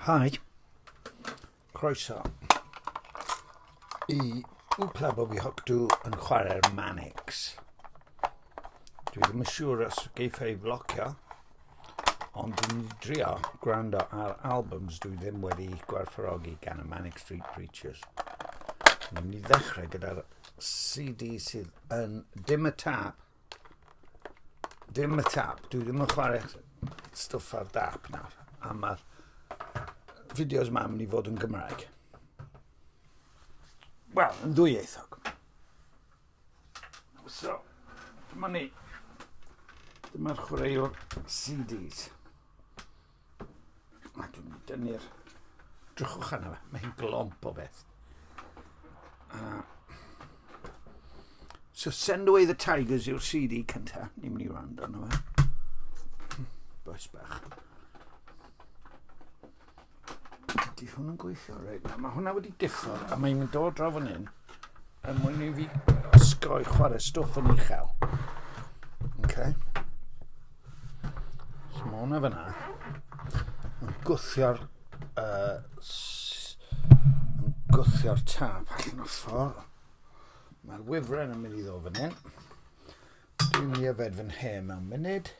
Hi, croeso i Wpla Bobi Hocdw yn chwarae'r Manics. Dwi ddim yn siŵr os geiff ei flocio, ond dwi'n mynd i drio gwrando ar albums dwi ddim wedi gwerthfawrogi gan y Manic Street Preachers. Dwi'n mynd i ddechrau gyda'r CD sydd yn dim y tap. Dim y tap. Dwi ddim yn chwarae stwff ar dap nawr. A mae'r fideos ma'n mynd i fod yn Gymraeg. Wel, yn ddwyieithog. So, dyma ni. Dyma'r chwaraewr CDs. A dwi'n mynd i dynnu'r... Drychwch arno fe, mae hi'n glomp o beth. So Send Away the Tigers yw'r CD cynta. Ni'n mynd i wrando arno fe. Boes bach. Ydy hwn yn gweithio? Reit, mae hwnna wedi diffodd a mae'n dod draw fan hyn er mwyn i fi osgoi chwarae stwff yn uchel. Okay. So mae hwnna fyna yn gwthio'r uh, yn gwthio'r tap allan o ffordd. Mae'r wifren yn mynd i ddod fan hyn. Dwi'n mynd i yfed fy nhe mewn munud.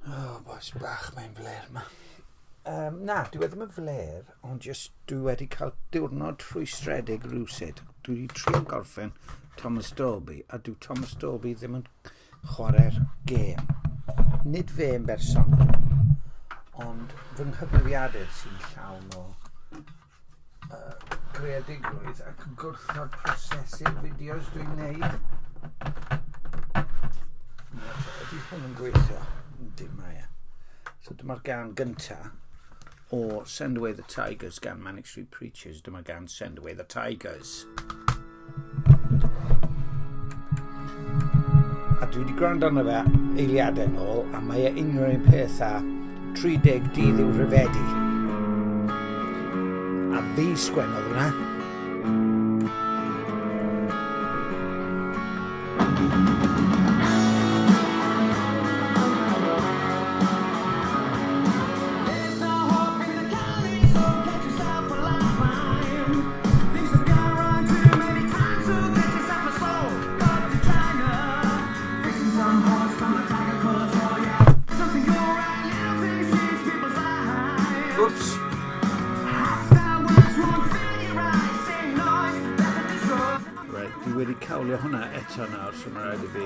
Oh, boys bach, mae'n fler yma. Um, na, dwi e ddim yn fler, ond just dwi wedi cael diwrnod rhwystredig rhywsut. Dwi wedi trio gorffen Thomas Dolby, a dwi Thomas Dolby ddim yn chwarae'r gêm. Nid fe yn bersonol, ond fy nghyfrifiadur sy'n llawn o uh, greadigrwydd ac yn gwrthod prosesu'r fideos dwi'n neud. Ydy hwn yn gweithio? Yndi, mae e. So dyma'r gan gynta o Send Away the Tigers gan Manic Street Preachers. Dyma gan Send Away the Tigers. A dwi wedi gwrando arno fe eiliadau nôl, a mae e union un peth â 30 dydd i'w rhyfedu. A fi sgwennodd hwnna. Whoops. Right, dwi wedi cawlio hwnna eto nawr, so mae rhaid i fi...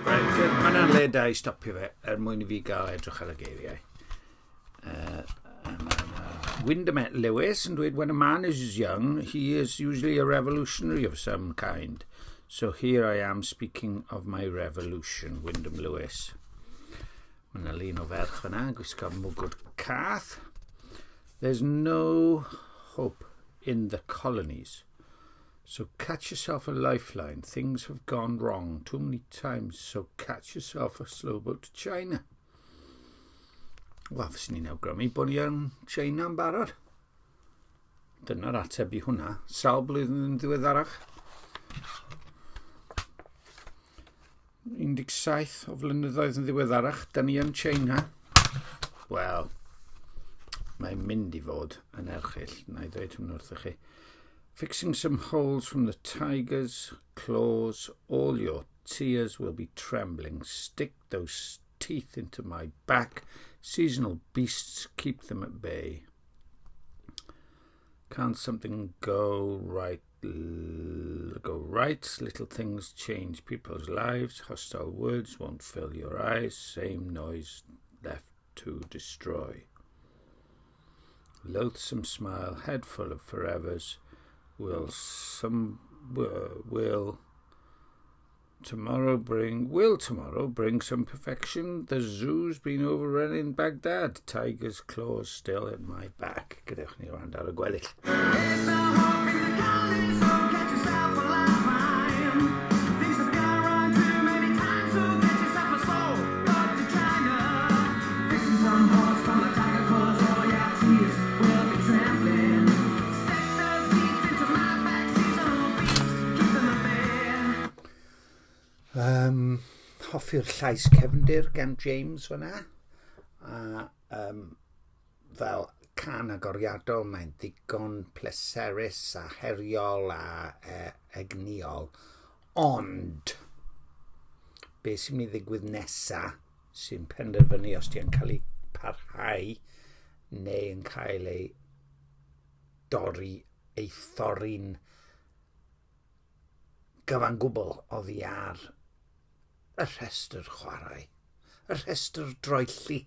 Right, mae yna'n le da i stopio fe, er mwyn i fi gael edrych ar y geiriau. Windermere Lewis yn dweud, when a man is young, he is usually a revolutionary of some kind. So here I am speaking of my revolution, Wyndham Lewis. Mae yna lun o ferch fyna, gwisgo mwgwd cath. There's no hope in the colonies. So catch yourself a lifeline. Things have gone wrong too many times, so catch yourself a slow boat to China. Wel, fyswn i'n awgrymu bod ni yn China yn barod. Dyna'r ateb i hwnna. Sawl blwyddyn yn ddiweddarach? 17 o flynyddoedd yn ddiweddarach, da ni yn China. Wel, mae'n mynd i fod yn erchyll, na i ddweud hwn wrthych chi. Fixing some holes from the tiger's claws, all your tears will be trembling. Stick those teeth into my back. Seasonal beasts, keep them at bay. Can't something go right? Go right. Little things change people's lives. Hostile words won't fill your eyes. Same noise left to destroy. Loathsome smile, head full of forevers. Will some will Tomorrow bring, will tomorrow bring some perfection? The zoo's been overrun in Baghdad. Tiger's claws still at my back. Gadewch ni wrando ar y gweddill. Um, hoffi'r llais cefndir gan James fyna. A um, fel can agoriadol, mae'n ddigon pleserus a heriol a e, egnïol. Ond, be sy'n mynd i ddigwydd nesa sy'n penderfynu os ti'n cael ei parhau neu yn cael ei dorri, ei thorri'n gyfan gwbl oddi ar y rhestr chwarae, y rhestr droelli.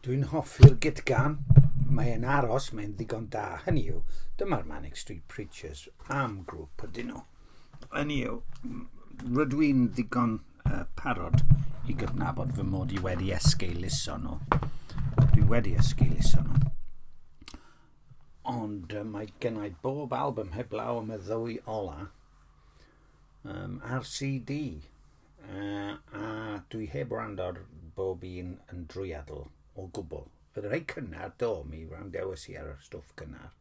Dwi'n hoffi'r gytgan. Mae'n aros, mae'n ddigon da. Hynny yw, dyma'r Manic Street Preachers am grŵp ydyn nhw. Hynny yw, rydw i'n ddigon uh, parod i gydnabod fy mod i wedi esgeuluso nhw. Dwi wedi esgeuluso nhw. Ond uh, mae gennau bob album heblaw am y ddwy ola um, ar CD. Uh, a dwi heb wrando ar bob un yn drwyadl o gwbl. Fydd rhai cynnar, do, mi wrandewis i ar y stwff cynnar.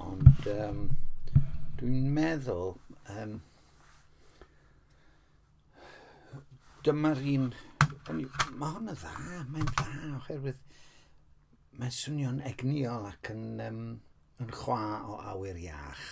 Ond um, dwi'n meddwl... Um, dyma'r un... Mae hwn yn dda, mae'n dda, oherwydd mae'n swnio'n egnïol ac yn, um, yn chwa o awyr iach.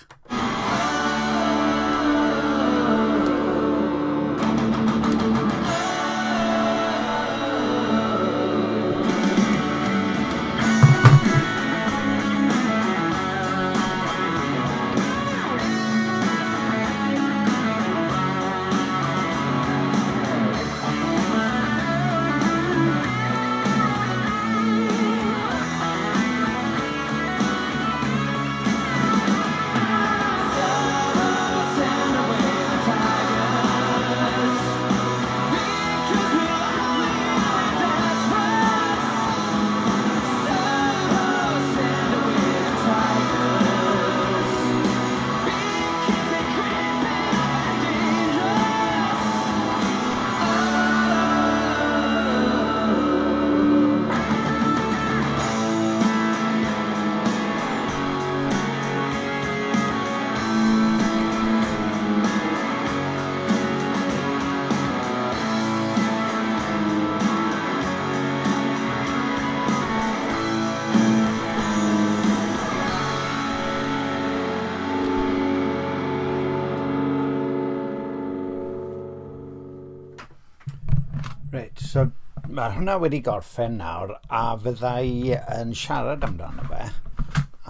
Reit, so mae hwnna wedi gorffen nawr a fyddai yn siarad amdano fe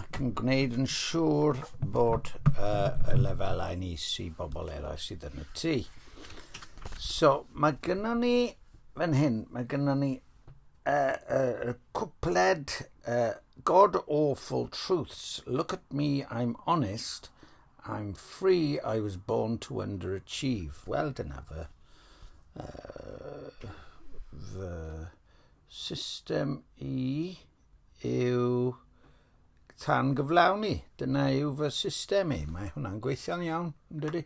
ac yn gwneud yn siŵr bod uh, y lefelau'n is i bobl eraill sydd yn y tŷ. So mae gynnon ni fan hyn, mae gynnon ni uh, uh, cwpled uh, God Awful Truths. Look at me, I'm honest. I'm free, I was born to underachieve. Wel, dyna fy, uh, fy system i yw tan gyflawni. Dyna yw fy system i. Mae hwnna'n gweithio'n iawn, yn dydy?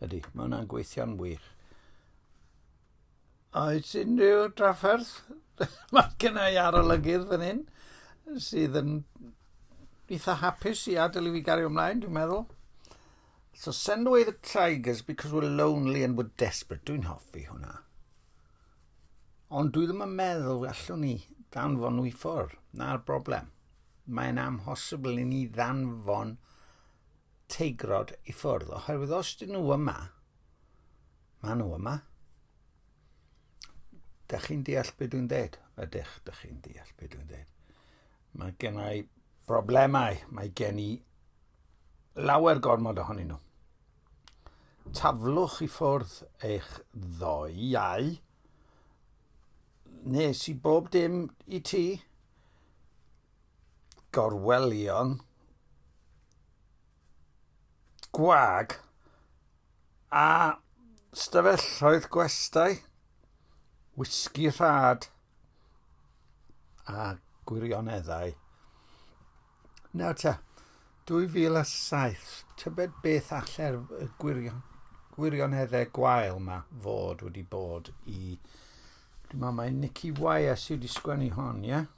Ydy, mae hwnna'n gweithio'n wych. Oes unrhyw drafferth? Mae gen i arolygydd fan hyn sydd yn eitha hapus i adael i fi gario ymlaen, dwi'n meddwl. So send away the tigers because we're lonely and we're desperate. Dwi'n hoffi hwnna. Ond dwi ddim yn meddwl allwn ni ddanfon nhw i ffwrdd. Na'r broblem. Mae'n amhosibl i ni ddanfon teigrod i ffwrdd, oherwydd os dyn nhw yma, maen nhw yma. Dych chi'n deall beth dwi'n dweud? Ydych, dych chi'n deall beth dwi'n dweud. Mae gen i broblemau, mae gen i lawer gormod ohonyn nhw. Taflwch i ffwrdd eich ddoe iau. Nes i bob dim i ti. Gorwelion gwag a stafelloedd gwestai, wisgi rhad a gwirioneddau. Nawr te, 2007, tybed beth allai'r gwirion, gwirioneddau gwael yma fod wedi bod i... Dwi'n meddwl mai Nicky Wire sydd wedi sgwennu hon, ie? Yeah?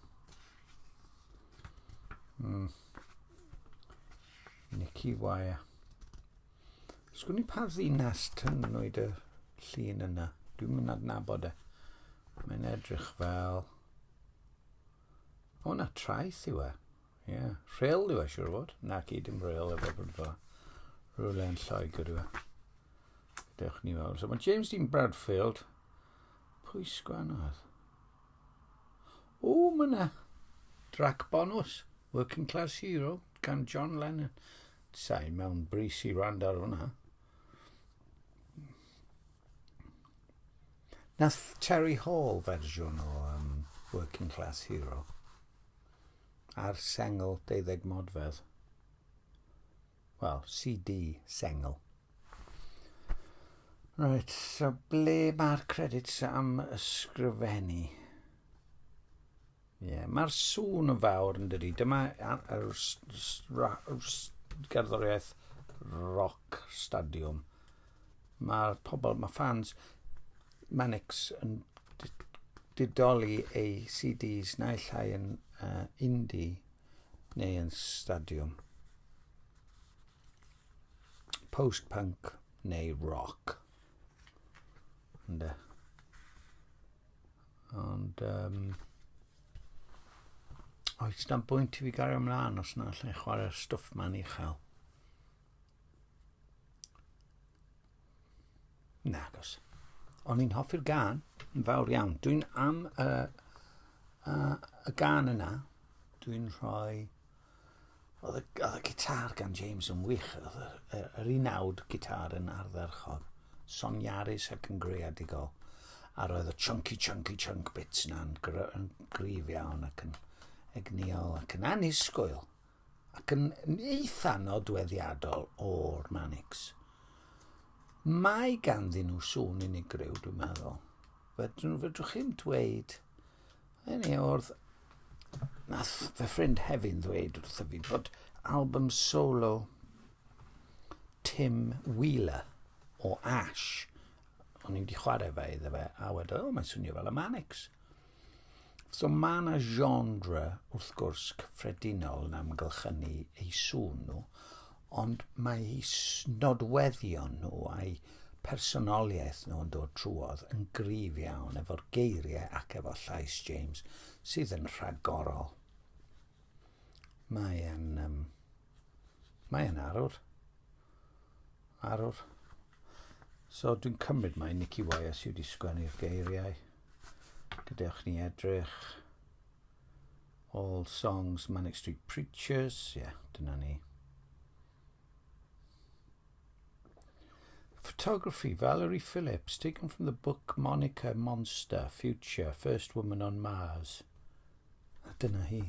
Nicky Wire. Sgwn i pa ddinas tynnwyd y llun yna. Dwi'n mynd adnabod e. Mae'n edrych fel... O, na, traeth yw e. Ie, yeah. Rhyl yw e, siwr o fod. Na, gyd dim rhyl efo bod fel. Rhywle yn Lloegr yw e. Dewch ni weld. So mae James Dean Bradfield. Pwy sgwennodd? O, mae yna drac bonus. Working Class Hero gan John Lennon. Sa'i mewn brys i wrando ar hwnna. Nath Terry Hall fersiwn o um, Working Class Hero ar sengl 12 modfedd. Wel, CD sengl. Right, so ble mae'r credits am ysgrifennu? Ie, yeah, mae'r sŵn yn fawr yn dydi. Dyma yr gerddoriaeth rock stadiwm. Mae'r pobl, mae fans Manics yn didoli eu CDs naill ai yn indie neu yn stadiwm. Post-punk neu rock. Ynde. Ond, um, oes na bwynt i fi gario ymlaen os na allai chwarae'r stwff ma'n uchel. Nagos. O'n i'n hoffi'r gan yn fawr iawn. Dwi'n am y, y, y gan yna, dwi'n rhoi... Oedd y, oedd y gitar gan James yn wych. Oedd yr, yr, yr unawd gitar yn ardderchog. Soniarus ac yn greadigol. A roedd y chunky, chunky, chunk bits yna'n gr yn gryf iawn ac yn egnïol ac yn annisgwyl. Ac yn eitha nodweddiadol o'r Manics. Mae ganddyn nhw sŵn unigryw, dwi'n meddwl. Fedrwn, fedrwch chi'm dweud... Hynny oedd... Nath fy ffrind Hefin ddweud wrtho fi bod album solo Tim Wheeler o Ash, o'n i wedi chwarae fe iddo fe, a wedodd, o, mae'n swnio fel y Manics. So mae yna genre, wrth gwrs, cyffredinol yn amgylchynu eu sŵn nhw, ond mae eu nodweddion nhw a'u personoliaeth nhw yn dod trwodd yn gryf iawn efo'r geiriau ac efo llais James, sydd yn rhagorol. Mae e'n... Um, mae e'n arwr. Arwr. So dwi'n cymryd mai Nicky Wire sydd wedi sgwennu'r geiriau. Gadewch ni edrych. All songs, Manic Street Preachers. Ie, yeah, dyna ni. Photography, Valerie Phillips, taken from the book Monica Monster, Future, First Woman on Mars. A dyna hi.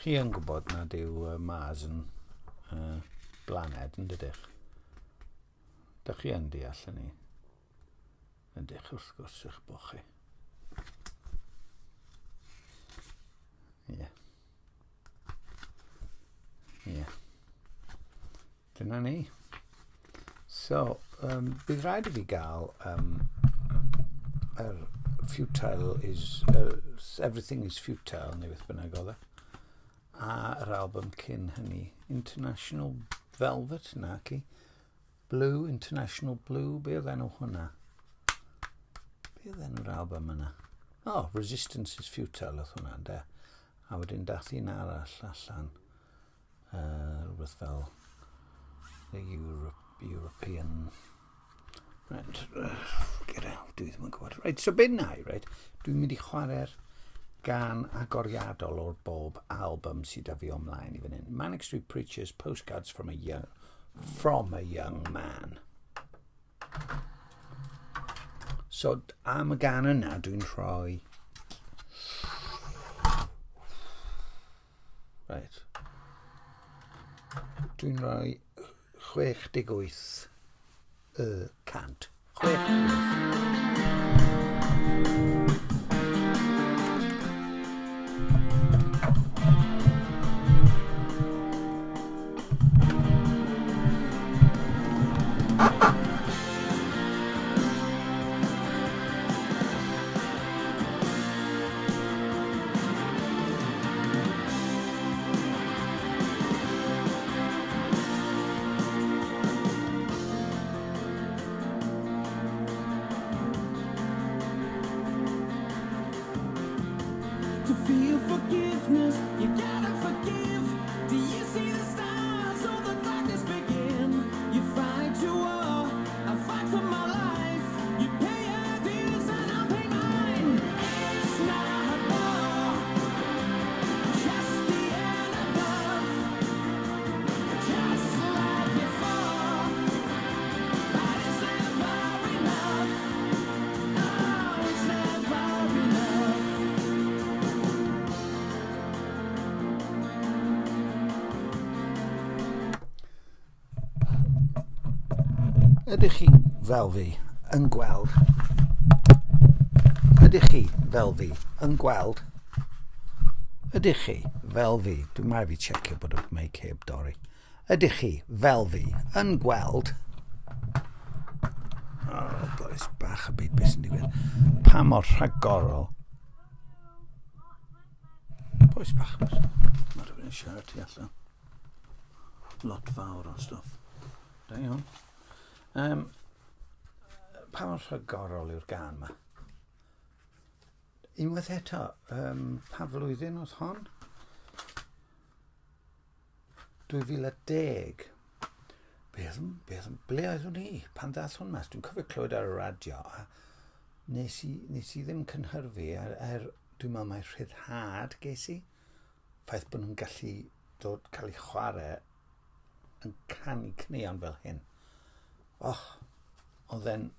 Chi yn gwybod nad yw Mars yn uh, blaned, yn dydych? Dych chi yn deall hynny? Ydych, wrth gwrs eich bod chi. Ie. Yeah. Ie. Yeah. Dyna ni. So, um, bydd rhaid i fi gael um, yr Futile is... Everything is Futile, neu beth bynnag oedd e. A yr album cyn hynny, International Velvet, naci. Blue, International Blue, be oedd enw hwnna? Be oedd enw'r album yna? Oh, Resistance is Futile oedd hwnna, de. A wedyn dath un arall allan. Rhywbeth fel the Europe, European... Right, get out, dwi ddim yn gwybod. Right, so beth na i, right? Dwi'n mynd i chwarae'r gan agoriadol o'r bob album sydd da fi omlaen i fan hyn. Manic Street Preachers, Postcards from a Young, from a young Man. So, am y gan yna, dwi'n rhoi... Right. Dwi'n rhoi 68 y cant. 68. To feel forgiveness, you gotta forgive. Do you see the stars or the darkness begin? You fight your war, I fight for my life. You pay your dues and I'll pay mine. It's not war, just the end above. Just like before, but it's never enough. Oh, it's never enough. Ydych chi fel fi yn gweld? Ydych chi fel fi yn gweld? Ydych chi fel fi? Dwi'n rhaid fi checio bod y meic heb dorri. Ydych chi fel fi yn gweld? Oh, boys bach y byd beth sy'n digwydd. Pa mor rhagorol. Boys bach, mae rhywun yn siarad tu allan. Lot fawr o stwff. Da iawn. Pa mor rhagorol yw'r gân yma? Unwaith eto, pa flwyddyn oedd hon? 2010. Beth, beth, ble oeddwn i pan ddath hwn mas? Dwi'n cofio clywed ar y radio a nes i ddim cynhyrfu er dwi'n meddwl mai rhyddhad ges i. Ffaith bod nhw'n gallu dod cael ei chwarae yn canu caneuon fel hyn. Och, oedd e'n...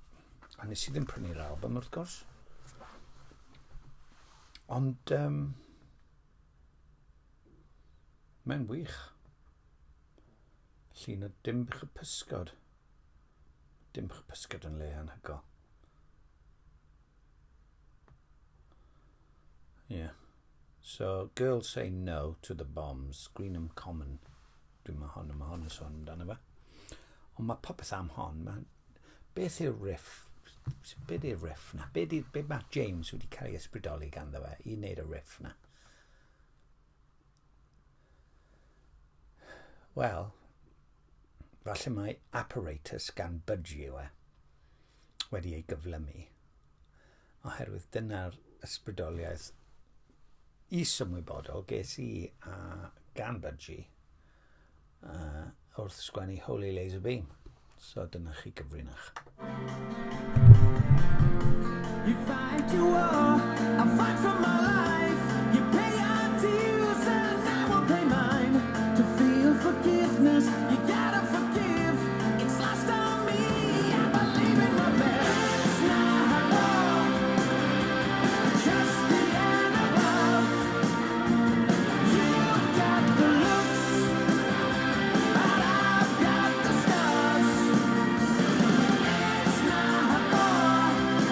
A nes i ddim prynu'r album, wrth gwrs. Ond mae'n wych. Llun o Dinbych y Pysgod. Dinbych y Pysgod yn le anhygoel. Yeah. So, Girls Say No to the Bombs, Greenham Common. Dwi'n meddwl hon, mae hon yn sôn amdano fe. Ond mae popeth am hon. Mae, beth yw'r riff? Be di'r riff na? Be, di, be mae James wedi cael ei ysbrydoli ganddo fe i wneud y riff na? Wel, falle mae Apparatus gan Budgie yw e wedi ei gyflymu, oherwydd dyna'r ysbrydoliaeth is-ymwybodol ges i a gan Budgie wrth sgwennu Holy Laser Beam. So dyna chi gyfrinach. You fight your war, I fight for my life. You pay your dues and I will pay mine. To feel forgiveness, you gotta forgive. It's lost on me, I believe in my best. It's not war, just the end of love. You've got the looks, but I've got the scars. It's not war.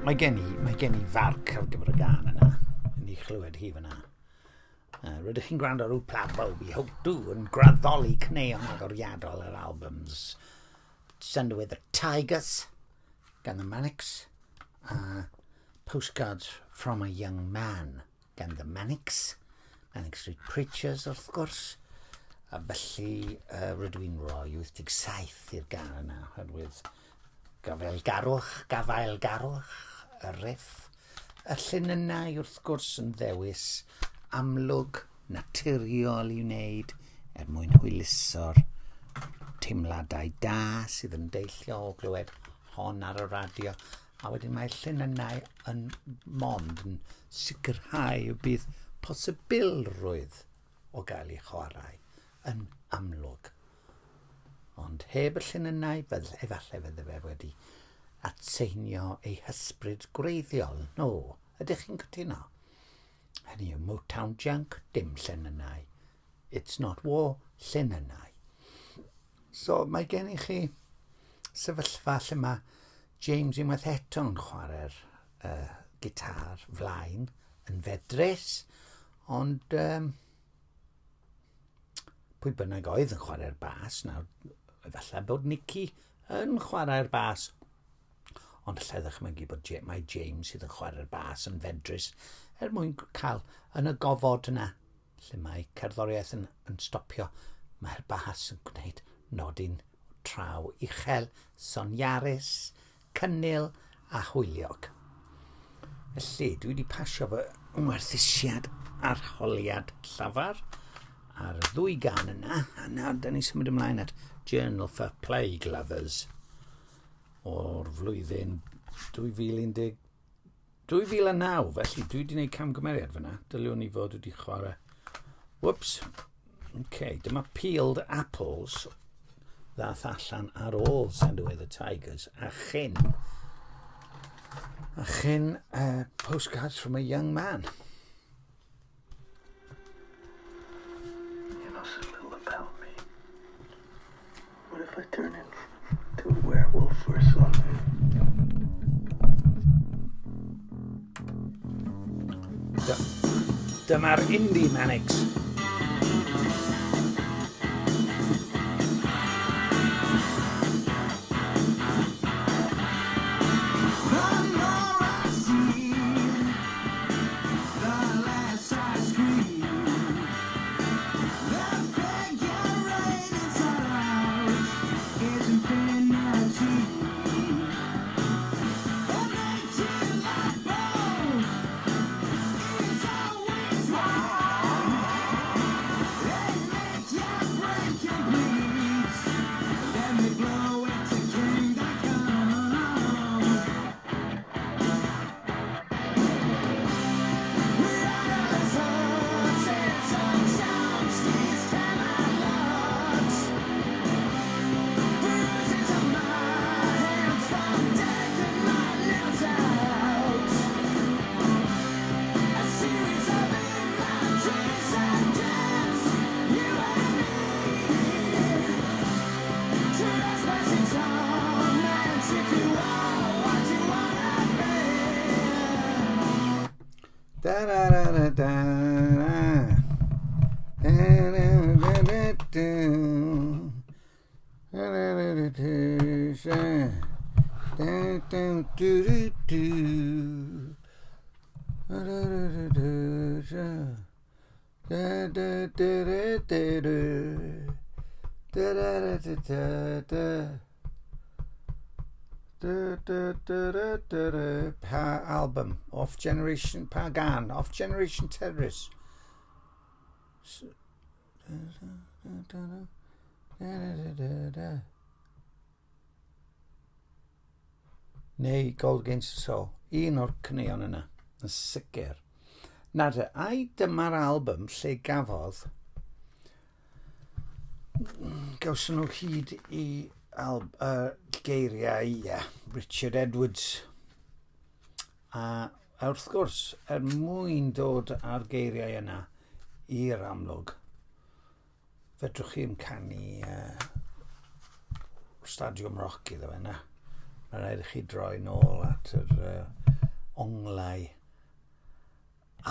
Mae gen i, mae gen i farc ar gyfer y gân yna. Yn ei chlywed hi fyna. Rydych chi'n gwrando ar Wpla Bob i Hope Do yn graddoli caneuon agoriadol yr albums Send Away the Tigers gan The Manics a Postcards from a Young Man gan The Manics, Manic Street Preachers wrth gwrs, a felly rydw i'n rhoi 87 i'r gân yna, oherwydd gafaelgarwch, gafaelgarwch, y riff, y llinynnau wrth gwrs yn ddewis amlwg, naturiol i wneud er mwyn hwyluso'r teimladau da sydd yn deillio o glywed hon ar y radio. A wedyn mae llinynnau yn mond yn sicrhau y bydd posibilrwydd o gael ei chwarae yn amlwg. Ond heb y llinynnau, efallai fydde fe wedi atseinio ei hysbryd gwreiddiol. No, ydych chi'n cytuno? Hynny yw, Motown Junk, dim llinynnau. It's Not War, llinynnau. So mae gennych chi sefyllfa lle mae James unwaith eto'n chwarae'r gitar flaen yn fedrus, ond pwy bynnag oedd yn chwarae'r bas, nawr efallai bod Nicky yn chwarae'r bas, ond allai ddychmygu bod mae James sydd yn chwarae'r bas yn fedrus er mwyn cael yn y gofod yna lle mae cerddoriaeth yn, yn stopio, mae'r bas yn gwneud nodyn traw uchel, soniarus, cynnil a hwyliog. Felly, dwi wedi pasio fy ngwerthusiad arholiad llafar ar y ddwy gan yna, a nawr da ni'n symud ymlaen at Journal for Plague Lovers o'r flwyddyn 2011 2009, felly dwi wedi gwneud camgymeriad fyna. Dyliwn i fod wedi chwarae... Whoops. OK, dyma Peeled Apples ddath allan ar ôl Send Away the Tigers a chyn a chyn Postcards from a Young Man. You know so little about me. What if I turn into a werewolf or something? Dyma'r Indie Manics. Da da da da da da da da da Pa album? Off Generation... Pa gan? Off Generation Terrace. Neu Gold Against the Soul. Un o'r caneuon yna, yn sicr. Nawr te, ai dyma'r album lle gafodd... Gawson nhw hyd i alb, geiriau yeah, Richard Edwards. A, a wrth gwrs, er mwyn dod â'r geiriau yna i'r amlwg, fedrwch chi'm canu Stadiwm Rock iddo fe, na. Mae rhaid i chi droi nôl at yr onglau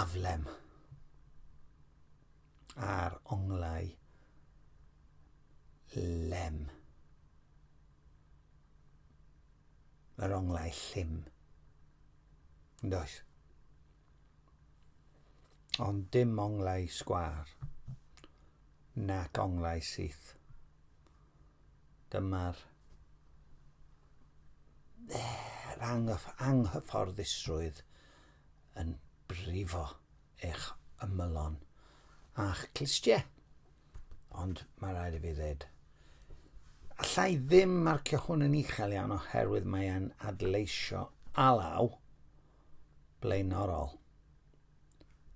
aflem a'r onglau lem. Yr onglau llym. Yndoes? Ond dim onglau sgwâr, nac onglau syth. Dyma'r yr anghyfforddusrwydd yn brifo eich ymylon a'ch clustiau. Ond mae rhaid i fi ddweud, allai ddim marcio hwn yn uchel iawn oherwydd mae e'n adleisio alaw blaenorol.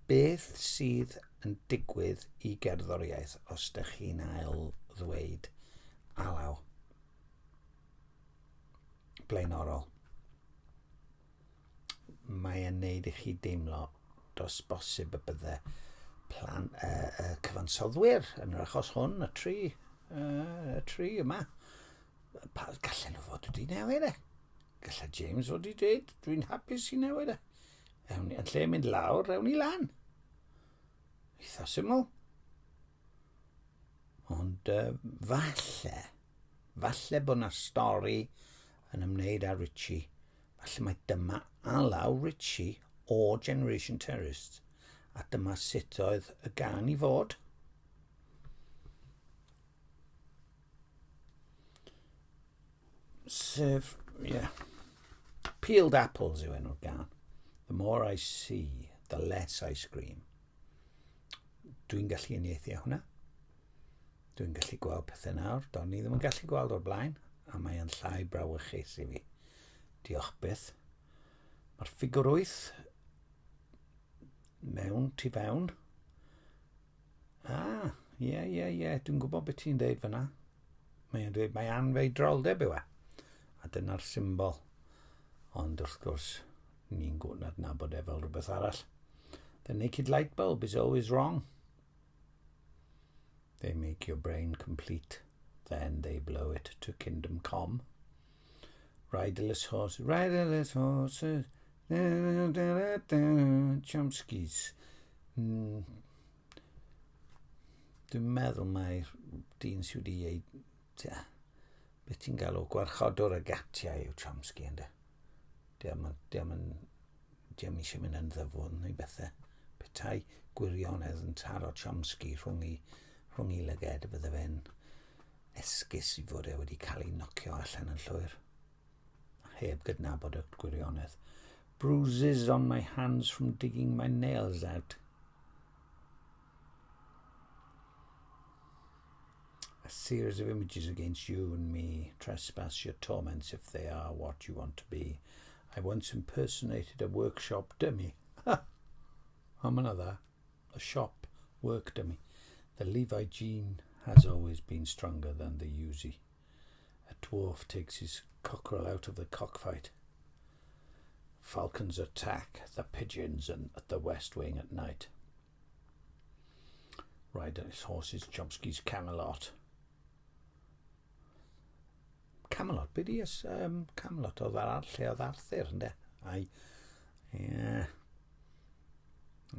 Beth sydd yn digwydd i gerddoriaeth os ydych chi'n ail ddweud alaw blaenorol? Mae e'n neud i chi deimlo dros bosib y bydde plan, uh, cyfansoddwyr yn yr achos hwn, y tri, uh, y tri yma, pa, gallen nhw fod wedi newid e. Gallai James fod wedi dweud, dwi'n hapus i newid e. Ewn, yn lle mynd lawr, ewn ni lan. Eitha syml. Ond uh, falle, falle bod na stori yn ymwneud â Richie. Falle mai dyma alaw Richie o Generation Terrorists. A dyma sut oedd y gan i fod. Sef, ie. Yeah. Peeled Apples yw enw'r gan. The more I see, the less I scream. Dwi'n gallu uniaethu â hwnna. Dwi'n gallu gweld pethau nawr. Do'n i ddim yn gallu gweld o'r blaen, a mae yn llai brawychus i fi. Diolch byth. Mae'r ffigwr wyth mewn tu fewn. Ah, ie, ie, ie, dwi'n gwybod beth ti'n dweud fyna. Mae'n dweud mae anfeidroldeb yw e. A dyna'r symbol. Ond wrth gwrs, ni'n gwybod adnabod e fel rhywbeth arall. The naked light bulb is always wrong. They make your brain complete. Then they blow it to kingdom come. Riderless horses, riderless horses, Chomsky's. Mm. Dwi'n meddwl mai dyn sydd wedi ei... Tia, beth ti'n galw gwarchodwr y gatiau yw Chomsky, ynddo? Diolch yn, diolch eisiau mynd yn ddyfwn neu bethau. Petai gwirionedd yn taro Chomsky rhwng i, rhwng i lyged, bydde fe'n esgus i fod e wedi cael ei nocio allan yn llwyr. Heb gydnabod y gwirionedd. Bruises on my hands from digging my nails out. A series of images against you and me. Trespass your torments if they are what you want to be. I once impersonated a workshop dummy. Ha! I'm another. A shop work dummy. The Levi jean has always been stronger than the Uzi. A dwarf takes his cockerel out of the cockfight. Falcons attack the pigeons and at the West Wing at night. Ride on his horses, Chomsky's Camelot. Camelot, be di um, Camelot oedd ar lle oedd Arthur, ynddo? Ai, ie,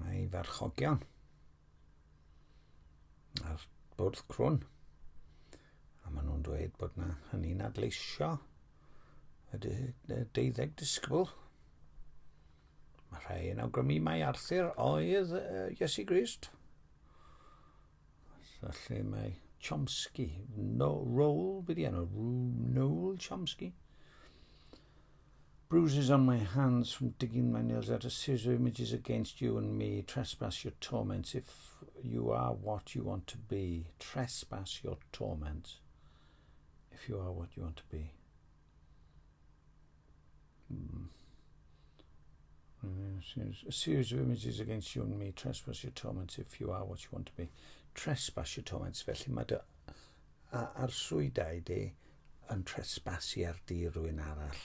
a'i farchogion. A'r bwrdd crwn. A maen nhw'n dweud bod na hynny'n adleisio y deuddeg disgybl. Mae rhai yn awgrymu mai Arthur oedd Iesu Grist. Felly mae Chomsky, no, Roll, beth di enw? Noel Chomsky? Bruises on my hands from digging my nails out, a series of images against you and me. Trespass your torments if you are what you want to be. Trespass your torments if you are what you want to be. Mm. A series of images against you and me. Trespass your torments if you are what you want to be. Trespass your torments. Felly mae dy arswydau di yn trespasu ar dir rhywun arall.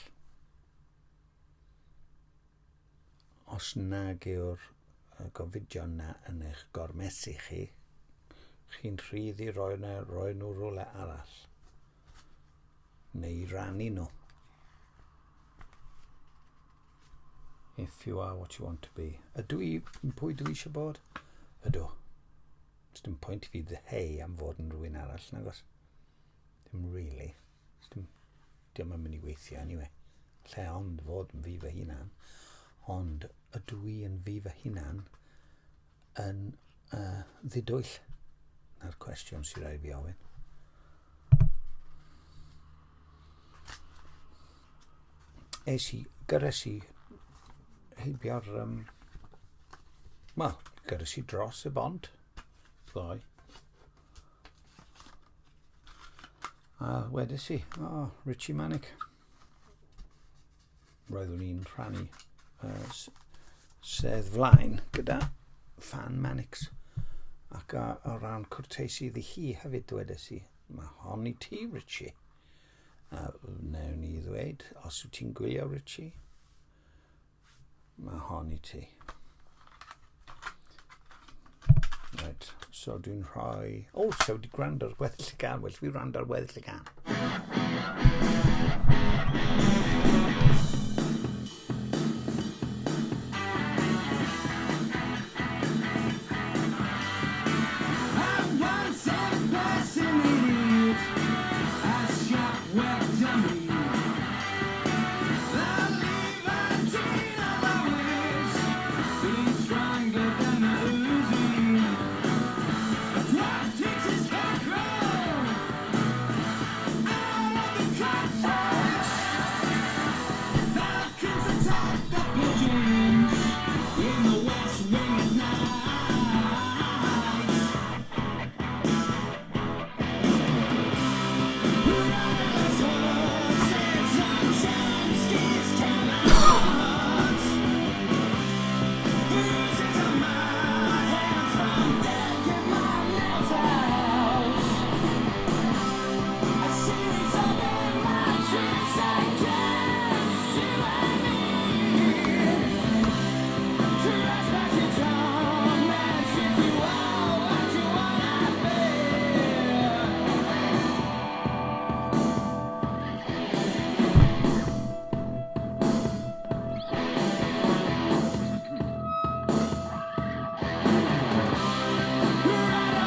Os nag yw'r gofidion na yn eich gormesu chi, chi'n rhydd i roi, na, roi nhw rhywle arall. Neu i rannu nhw. If you are what you want to be. Ydw i pwy dwi eisiau bod? Ydw. Does dim pwynt i fi ddeheu am fod yn rhywun arall, nagos? Dim really. Dim, dim yn mynd i weithio, anyway. Lle ond fod yn fi fy hunan. Ond ydw i yn fi fy hunan yn ddidwyll? Na'r cwestiwn sy'n rhaid fi ofyn. Es i, gyrres i heibio'r... Wel, gyrres i dros y bont ddoe. A wedes i, o, oh, Richie Manic. Roeddwn i'n rhannu sedd flaen gyda fan Manics. Ac o ran cwrteisi iddi hi hefyd, dwedes i, mae hon i ti, Richie. A wnewn ni ddweud, os wyt ti'n gwylio, Richie, mae hon i ti. Right, so dwi'n rhoi... O, so wedi gwrando ar gweddill y gân. Well, fi wrando ar weddill y gân. I once a person idiot, a shopware dummy. The Levantine has always been stronger than a Uzi. A dwarf takes his scarecrow out of the cockpit. Falcons attack the pigeons in the West Wing at night. Horses on Chomsky's Camelot. Bruises on my hands from digging my nails out. A series of images against you and me. Trespass your torments if you are what you wanna be. Ride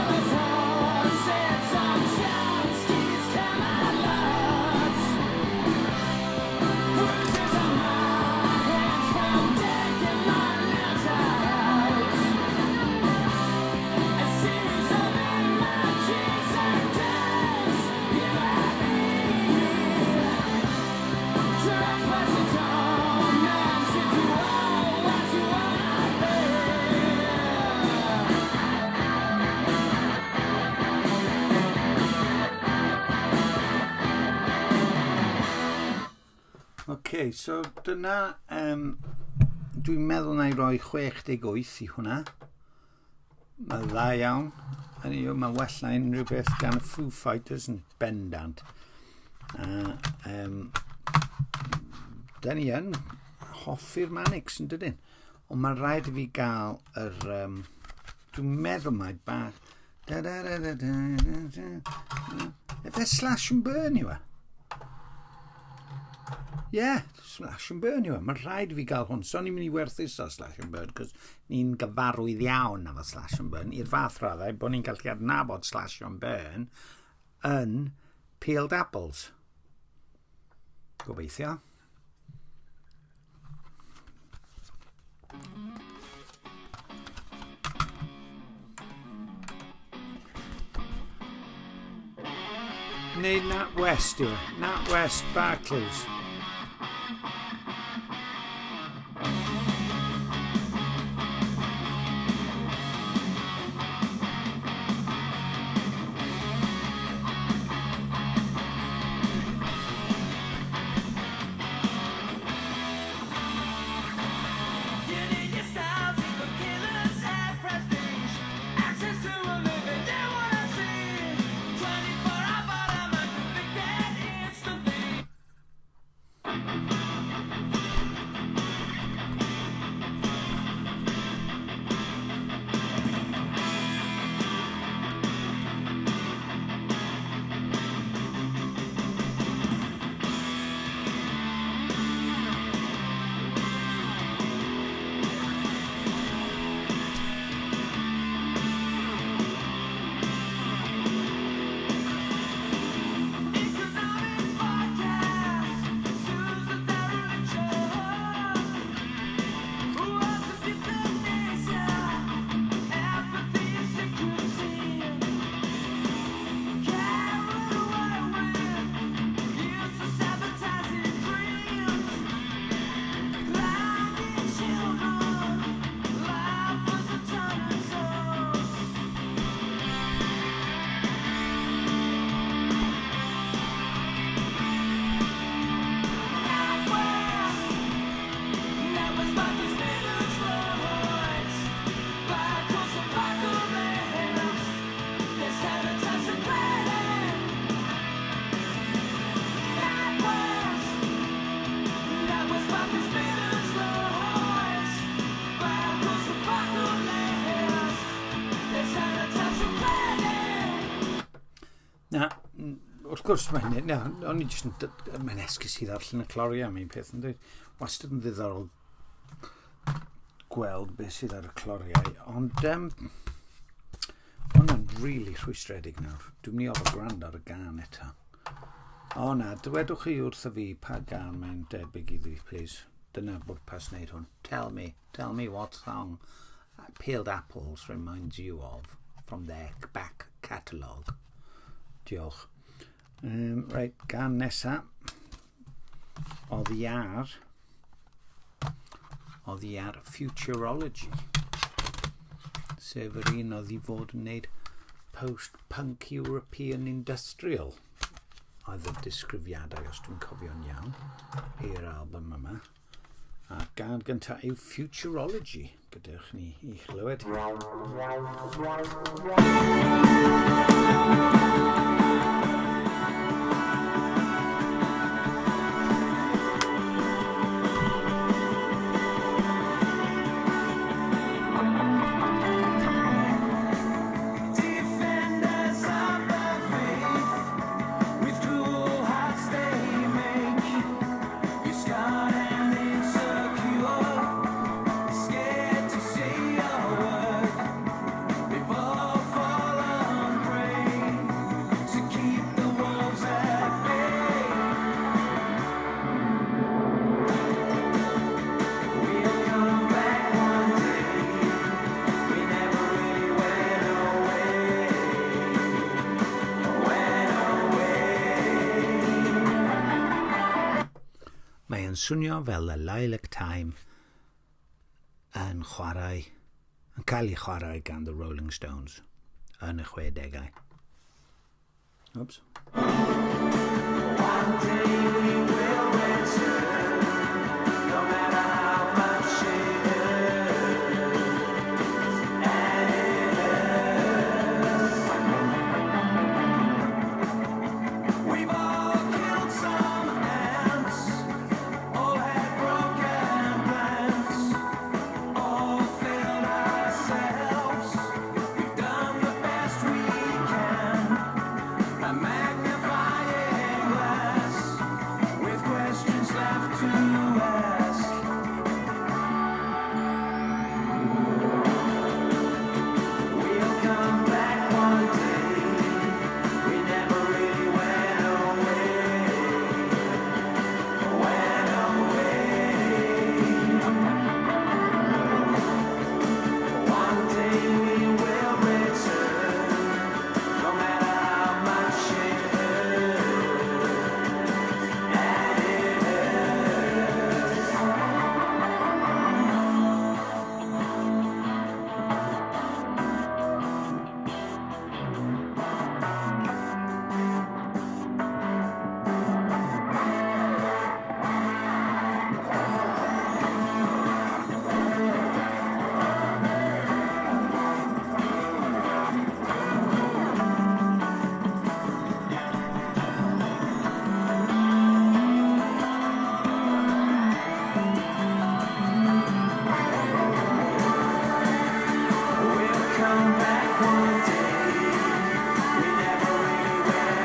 on the horses on Chomsky's Camelot. Bruises on my hands from digging my nails out. A series of images against you and me. Trespass your torments if you are what you wanna be. OK, so dyna... Dwi'n meddwl na i roi 68 i hwnna. Mae'n dda iawn. Hynny yw, mae'n well na unrhyw beth gan y Foo Fighters yn bendant. A, da ni yn hoffi'r Manics yn dydyn. Ond mae'n rhaid i fi gael yr... Dwi'n meddwl mai bach... Da, da, da, da, da, da, da. Efe Slash and Burn yw e? Ie, yeah, Slash and Burn yw e. Mae'n rhaid i fi gael hwn. So ni'n mynd i werthuso Slash and Burn, cos ni'n gyfarwydd iawn efo Slash and Burn. I'r fath raddau bod ni'n gallu adnabod Slash and Burn yn Peeled Apples. Gobeithio. Neu Nat West yw e. Nat West Barclays. You need your styles, even killers have prestige. Access to a living you wanna see. 24 hour, but I'm convicted instantly. Na, wrth gwrs, mae hynny, na, o'n i jyst yn, mae'n esgus i ddarllen y cloriau am un peth, yn dweud, wastad yn ddiddorol gweld beth sydd ar y cloriau, ond um, hwnna'n really rhwystredig nawr. Dwi'n mynd i ofod gwrando ar y gan eto. O na, dywedwch chi wrtho fi pa gan mae'n debyg iddi, please. Dyna bwrpas wneud hwn. Tell me, tell me what song Peeled Apples reminds you of from their back catalogue. Diolch. Um, right, gan nesa. Oddi ar... Oddi ar Futurology. Sef yr un oedd i fod yn wneud post-punk European Industrial. Oedd y disgrifiadau, os dwi'n cofio'n iawn, i'r album yma. A'r gân gyntaf yw Futurology. Gadewch ni i chlywed. Defenders of the faith, with cruel hearts they make. You're scarred and insecure, scared to say a word. We've all fallen prey to keep the wolves at bay. We'll come back one day. We never really went away. Went away. Mae yn swnio fel y Lilac Time yn chwarae, yn cael ei chwarae gan The Rolling Stones yn y 60au. Oops. One day we will return, no matter how much it hurts, and it hurts. We've all killed some ants, all had broken plans, all failed ourselves. We've done the best we can. A magnifying glass with questions left to ask. We'll come back one day. We never really went away. Went away. One day we will return. No matter how much it hurts, and it hurts. We'll come back one day. We never really went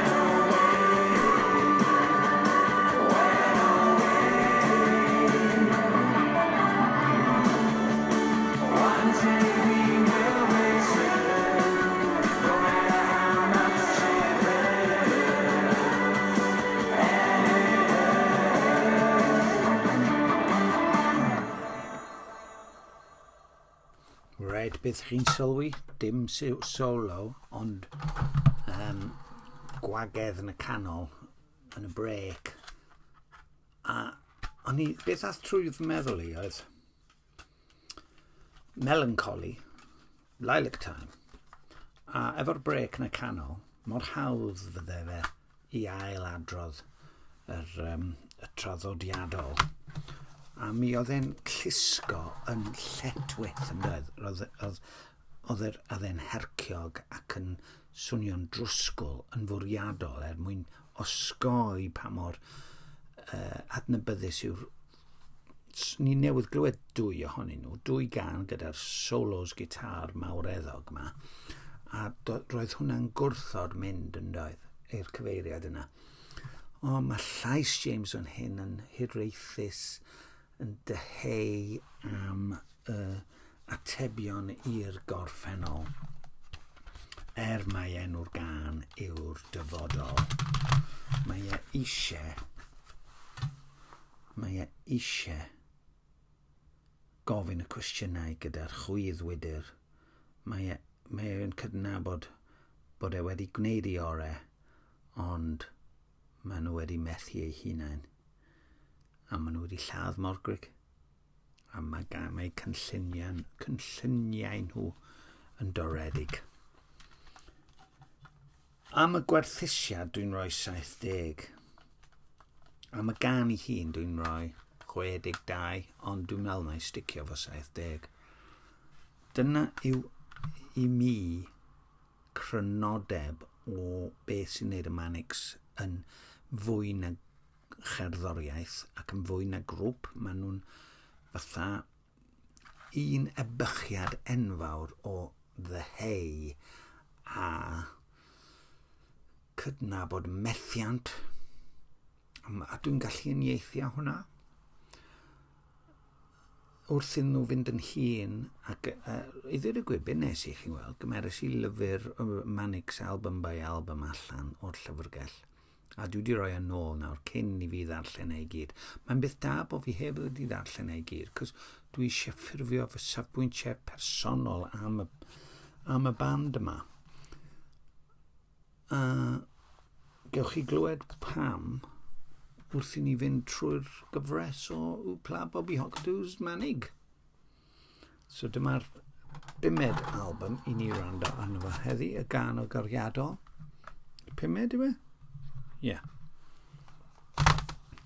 away. Went away. One day we will return, no matter how much it hurts. And it hurts. Right, beth chi'n sylwi? Dim solo, ond gwagedd yn y canol, yn y brec. A o'n i, beth ath trwy fy meddwl i oedd Melancholy, Lilac Time. A efo'r brec yn y canol, mor hawdd fydde fe i ail adrodd y traddodiadol. A mi oedd e'n llusgo yn lletchwith, yn doedd? Oedd e'n herciog ac yn swnio'n drwsgwl yn fwriadol er mwyn osgoi pa mor adnabyddus yw'r... Ni newydd glywed dwy ohonyn nhw, dwy gan gyda'r solos gitar mawreddog yma, a roedd hwnna'n gwrthod mynd yn doedd. i'r cyfeiriad yna. Ond mae llais James fan hyn yn hiraethus, yn dyheu am y atebion i'r gorffennol. Er mai enw'r gân yw'r dyfodol, mae e eisiau, mae e eisiau gofyn y cwestiynau gyda'r chwydd wydr. Mae e, mae e'n cydnabod bod e wedi gwneud ei orau, ond maen nhw wedi methu eu hunain. A maen nhw wedi lladd Morgrig. A mae, mae cynlluniau, cynlluniau nhw yn doredig. Am y gwerthusiad dwi'n rhoi 70. Am y gan i hun dwi'n rhoi 62, ond dwi'n meddwl na i sticio fo 70. Dyna yw i mi crynodeb o beth sy'n neud y Manics yn fwy na cherddoriaeth ac yn fwy na grŵp. Maen nhw'n fatha un ebychiad enfawr o ddyheu a cydnabod methiant. A dwi'n gallu uniaethu â hwnna. Wrth iddyn nhw fynd yn hŷn, ac uh, i ddweud y gwir, be nes i chi'n weld, gymeres i lyfr Manics album by album allan o'r llyfrgell, a dwi wedi rhoi yn ôl nawr cyn i fi ddarllen ei gyd. Mae'n beth da bod fi heb wedi ddarllen ei gyd, cos dwi eisiau ffurfio fy safbwyntiau personol am y, am y band yma. A gewch chi glywed pam wrth i ni fynd trwy'r gyfres o Wpla Bobby Hocdw's Manig. So dyma'r bumed album i ni rando arno fo heddi, y gan o gariadol. Pumed yw e? Ie. Yeah.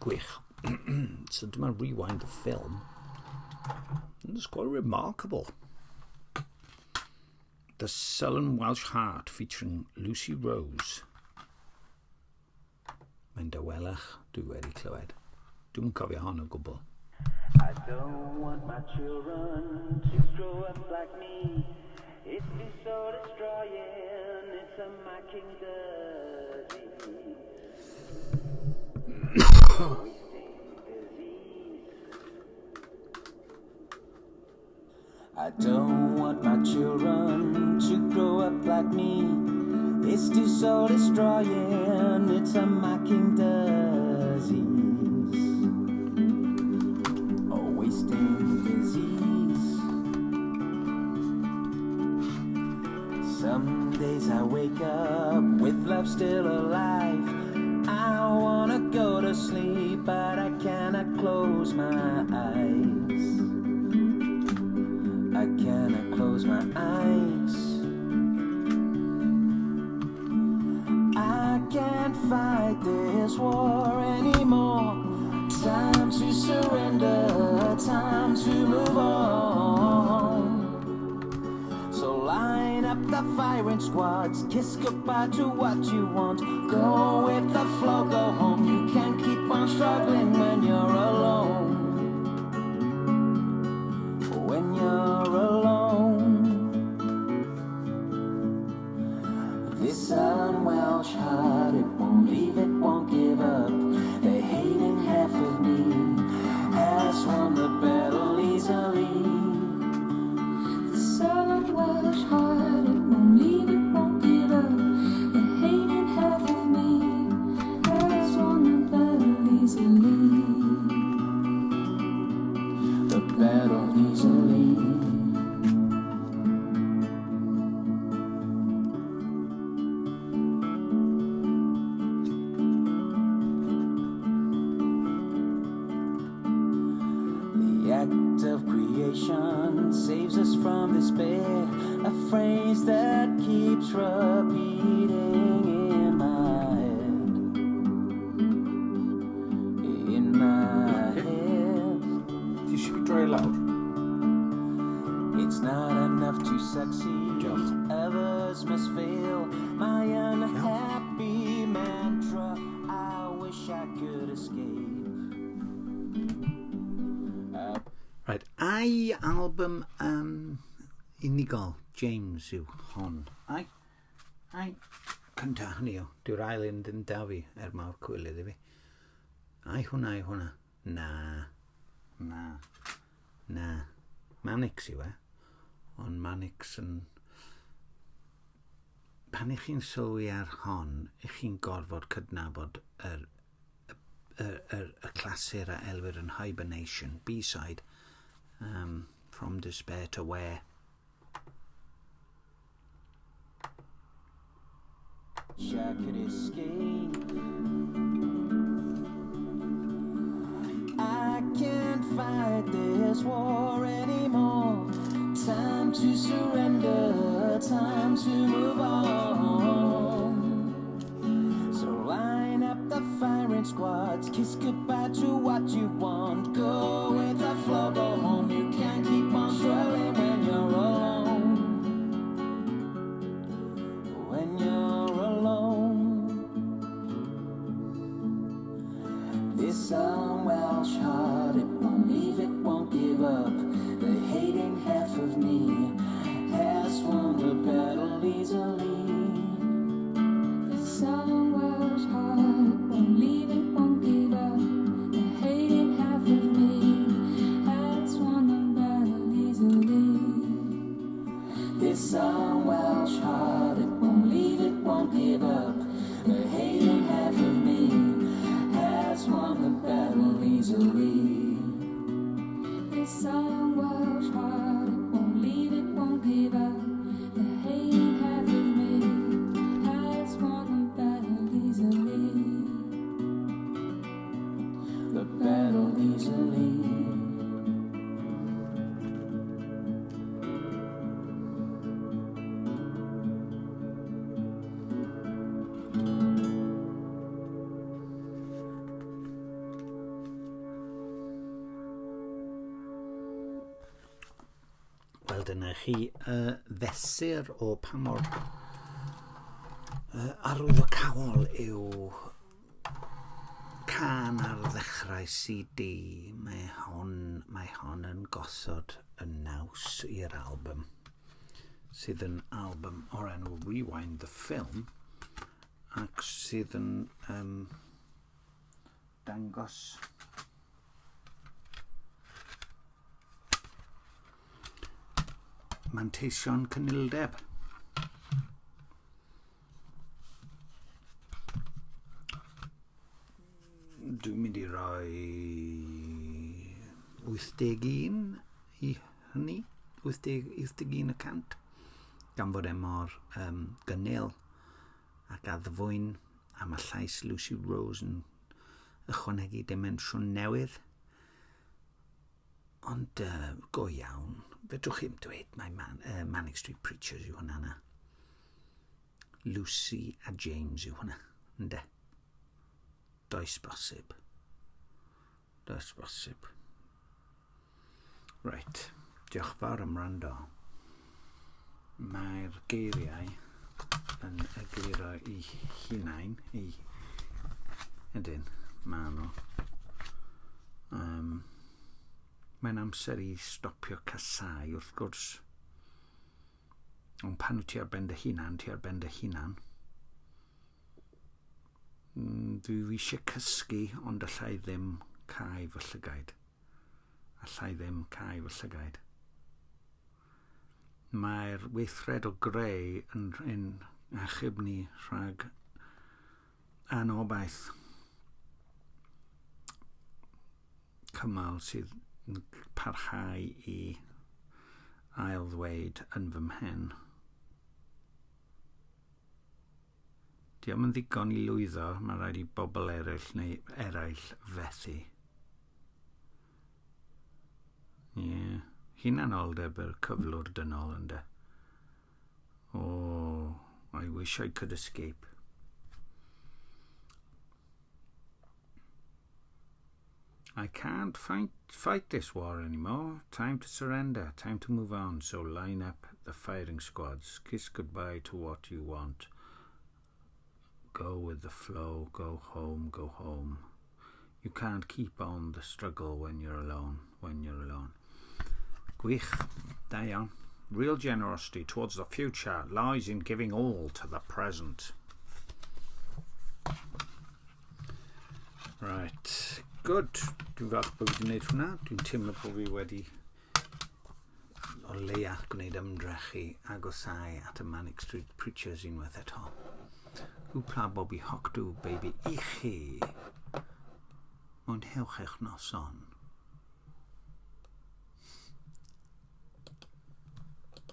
Gwych. So dyma Rewind the Film. And it's quite remarkable. The Sullen Welsh Heart featuring Lucy Rose. Mae'n dawelach, dwi wedi clywed. Dwi'n cofio hon o gwbl. I don't want my children to grow up like me. It's been so destroying, it's a mocking disease. Wasting disease. I don't want my children to grow up like me. It's too soul destroying, it's a mocking disease. A wasting disease. Some days I wake up with love still alive. I wanna go to sleep, but I cannot close my eyes. I cannot close my eyes. I can't fight this war anymore. Time to surrender, time to move on. So line up the firing squads, kiss goodbye to what you want. Go with the flow, go home. You can't keep on struggling when you're alone. When you're alone. This sullen Welsh heart, it won't leave, it won't give up. The hating half of me has won the battle easily. The sullen Welsh heart, it won't leave, it won't give up. The hating half of me has won the battle easily. The battle easily. The act of creation saves us from despair. A phrase that keeps repeating in my head. In my head. Ti eisiau fi droi lawr? It's not enough to succeed. Diolch. Others must fail. My unhappy mantra. I wish I could escape. Right, ai album unigol James yw hon? Ai? Ai? Cynta, hynny yw, dyw'r ail un ddim da fi, er mawr cywilydd i fi. Ai hwnna yw hwnna? Na. Na. Na. Manics yw e. Ond Manics yn... Pan ych chi'n sylwi ar hon, ych chi'n gorfod cydnabod yr, y, y, y, y clasur a elwir yn Hibernation, B-side, From Despair to Where. I could escape. I can't fight this war anymore. Time to surrender, time to move on. So line up the firing squads, kiss goodbye to what you want. Go with the flow, go home. You can't keep on struggling when you're alone. When you're alone. This Welsh heart, it won't leave, it won't give up. The hating half of me has won the battle easily. This sullen Welsh heart, it won't leave, it won't give up. The hating half of me has won the battle easily. This Welsh heart, it won't leave, it won't give up. The hating half of me has won the battle easily. This sullen Welsh heart, it won't leave, it won't give up. The hating half of me has won the battle easily. The battle easily. Wel, dyna chi fesur o pa mor arwyddocaol yw cân ar ddechrau CD. Mae hon yn gosod y naws i'r album, sydd yn album o'r enw Rewind the Film, ac sydd yn dangos manteision cynildeb. Dwi'n mynd i roi 81 i hynny, 80, 81 y cant, gan fod e mor gynnil ac addfwyn, a mae llais Lucy Rose yn ychwanegu dimensiwn newydd. Ond go iawn, fedrwch chi'm dweud mai Manic Street Preachers yw hwnna na. Lucy a James yw hwnna, ynde? Does bosib. Does bosib. Right, diolch fawr am wrando. Mae'r geiriau yn egluro i hunain, i ydyn, maen nhw. Mae'n amser i stopio casau, wrth gwrs. Ond pan wyt ti ar ben dy hunan, ti ar ben dy hunan. Dwi eisiau cysgu, ond allai ddim cau fy llygaid. Allai ddim cau fy llygaid. Mae'r weithred o greu yn achub ni rhag anobaith cymal sydd yn parhau i ail-ddweud yn fy mhen. Dio'm yn ddigon i lwyddo, mae rhaid i bobl eraill neu eraill fethu. Ie, yeah. Hunanoldeb yr cyflwr dynol ynde. Oh, I wish I could escape. I can't fight this war anymore. Time to surrender. Time to move on. So line up the firing squads. Kiss goodbye to what you want. Go with the flow. Go home. Go home. You can't keep on the struggle when you're alone. When you're alone. Gwych. Da iawn. Real generosity towards the future lies in giving all to the present. Right, good. Dwi'n falch bod fi wedi gwneud hwnna. Dwi'n teimlo bod fi wedi o leia gwneud ymdrech i agosau at y Manic Street Preachers unwaith eto. Hwpla Bobby Hocdw, baby, i chi. Mwynhewch eich noson.